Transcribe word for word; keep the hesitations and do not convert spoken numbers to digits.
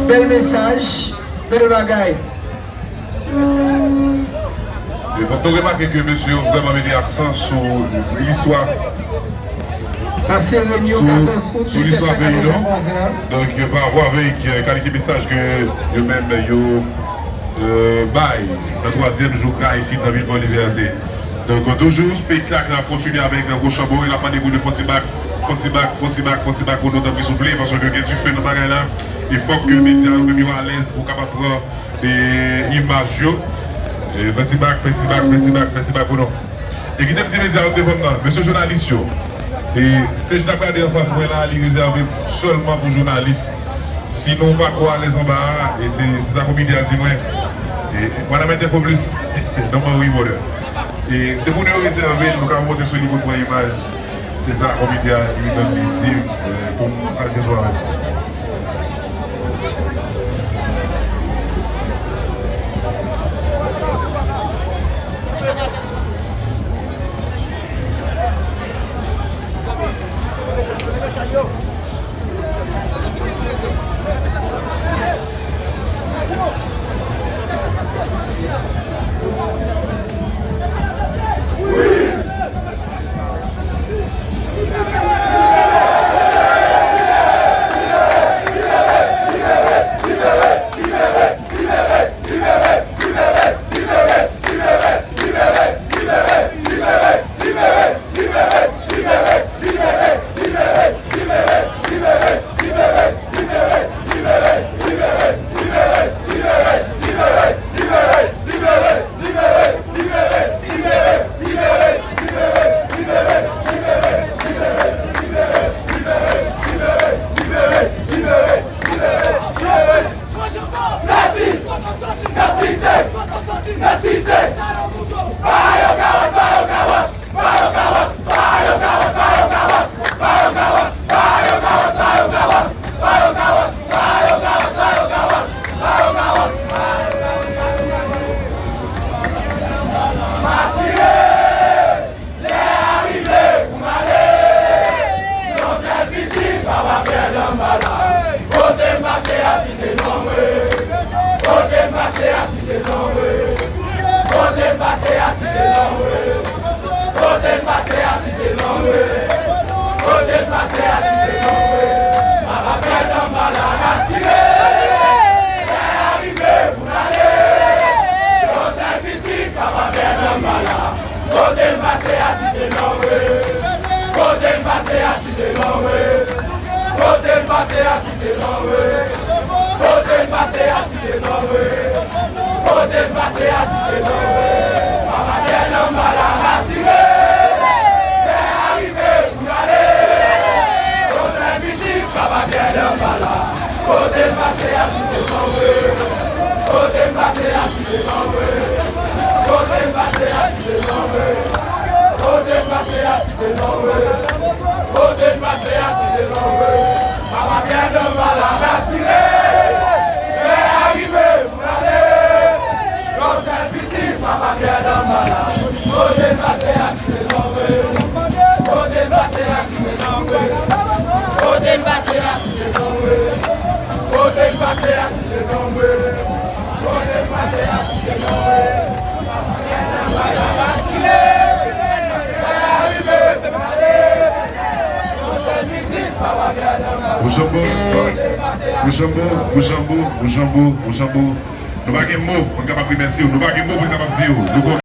Bèl mesaj, bèl bagay. E fòk nou remake ke mesye yo vrèman mete aksan sou listwa, sou, sou listwa peyi nou. Donk, pa rapò avèk, euh, kalite mesaj ke yo menm yo, euh, bay nan twazyèm jou ka isit nan vil Gran Livète. Donk, toujou, spektak la ap kontinye avèk Rochambeau, e l ap mande pou nou fè yon ti bak, fè yon ti bak, fè yon ti bak, fè yon ti bak pou nou, tanpri, souple, paske gen dife nan bagay la. E fòk ke medya yo menm yo alèz pou kapab pran, e, imaj yo. E, fè ti bak, fè ti bak, fè ti bak, fè ti bak pou nou. E kite m di medya yo devan m nan, mesye jounalis yo. E stage n ap gade anfas mwen la, li rezève sèlman pou jounalis. Si nou pa twò alèz anba a, e se, se sa komite a di mwen. E, mwen nan mèt enfo plis. Don't worry, brother. E se pou nou yo rezève l, nou ka monte sou li pou n pran imaj. Se sa komite a li menm li di, eh, pou m al jwe sou avè l. Lè a rive pou m ale. Yon sèl pitit papa Pyè Danbala. Kote m pase a site non mwen. Kote m pase a site non mwen. Kote m pase a site non mwen. Kote m pase a site non mwen. Kote m pase a site non mwen. Papa Pyè Danbala rasire. Lè a rive pou n ale. Yon sèl pitit papa Pyè Danbala. Kote m pase a site non mwen. Kote m pase a site non mwen. Kote m pase a site non mwen. Kote m pase a site non mwen. Kote m pase a site non mwen. Papa Pyè Danbala rasire. Lè a rive pou n ale. Yon sèl pitit papa Pyè Danbala. Kote m pase a site non mwen. Kote m pase a site non mwen. Kote m pase a site non mwen. Kote m pase a site non mwen. Kote m pase a site non mwen. Papa Pyè Danbala rasire. Lè a rive pou n ale. Yon sèl pitit papa Pyè Danbala. Kote m pase a site non mwen. Kote m pase a site non mwen. Kote m pase a site non mwen. Kote m pase a site non mwen. Kote m pase a site non mwen. Papa Pyè Danbala rasire. Lè a rive pou n ale. Yon sèl pitit papa Pyè Danbala. Rochambeau, Rochambeau, Rochambeau, Rochambeau, Rochambeau. Nou pa gen mo pou n kapab remèsye w. Nou pa gen mo pou n kapab di w. Nou